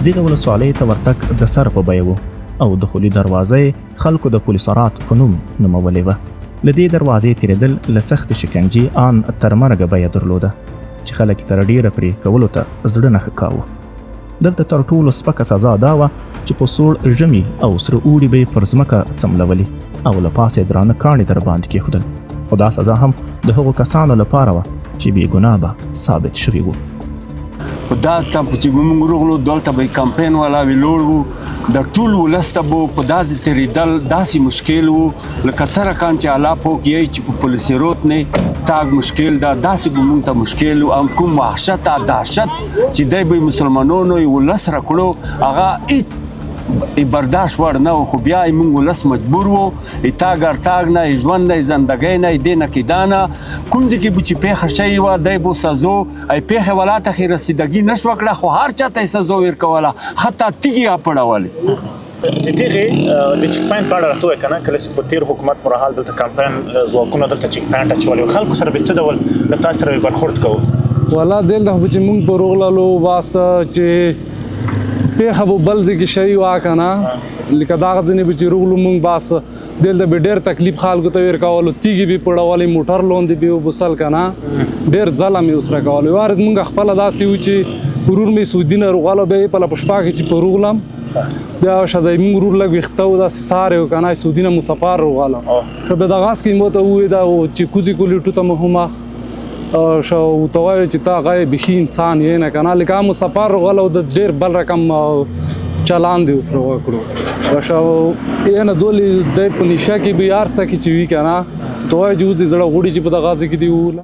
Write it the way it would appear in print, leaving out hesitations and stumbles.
دغه ولسوالۍ ته ورتګ د سر په بیه و او د خولي دروازه یې خلکو د پل صراط په نوم نومولې وه. له دې دروازې تېرېدل له سختې شکنجې آن تر مرګه بیه درلوده چې خلک یې تر ډېره پرې کولو ته زړه نه ښه کاوه. دلته تر ټولو سپکه سزا دا وه چې په سوړ ژمي او سره اوړي به یې پر ځمکه څملولې او له پاسه یې درانه کاڼي در باندې کېښودل، خو دا سزا هم د هغو کسانو لپاره وه چې بې ګناه به ثابت شوي وو. په دا ټپ چې به موږ ورغلو دلته به کمپاین والا ویلوړ وو، د ټول ولس ته به په داسې تېرېدل داسې مشکل وو لکه څه رقم چې الله پوک یی چې په پولیسیروت نه تاګ مشکل ده، داسې به موږ ته مشکل وو. هم کوم وحشت دهشت چې دی به مسلمانانو ولس را کړو هغه هیڅ برداشت وړ نه و، خو بیا یې موږ ولس مجبور وو تاګ ارتاګ نه ژوند نه زندګۍ نه دې نه کېدا نه کوم ځای کې به چې پېښه شوې وه دی به سزو ای پېښې والا ته خې رسیدګي نه شوه کړه، خو هر چا ته یې سزا ورکوله، حتی تیږې یې اپړولې. د دغه د چیک پاینټ په اړه راته ووایه که نه، کله چې په تېر حکومت پر مهال دلته کمپاین ځواکونه دلته چیک پاینټ اچولی و، خلکو سره به څه ډول له تاسو سره به برخورد کوو؟ والا دلته خو چې مونږ په روغللو بس چې پېښه به بل ځای کې شوي وه که نه، لکه دغه ځینې به چې روغلو مونږ بس دلته به ډېر تکلیف خلکو ته ورکولو، تیږې به یې پړولې، موټر لاندې به یې وبوسل که نه، ډېر ظلم یې ورسره کولو. یوه ورځ مونږ خپله داسې وو چې ورور مې سعودي نه روغلو، بیا یې پله په شپه کې چې په روغلم بیا شه دی مونږ ورور لږ ویښته و داسې سار یې که نه، سعودي نه مو سفر روغله، ښه بیا دغه کې مو ته وویل دا چې کوزې کولې ټوته مو هم شه ورته وایو چې ته هغه بیخي انسان یې نه که نه، لکه مو سفر روغله د ډېر بل رقم چلان دی ورسره وکړو. شه یې نه دولې دی په نشه کې به هر څه کې چې وي که نه، ته وایې چې اوس دې زړه غوړي چې په دغه ځای کې دې ووله.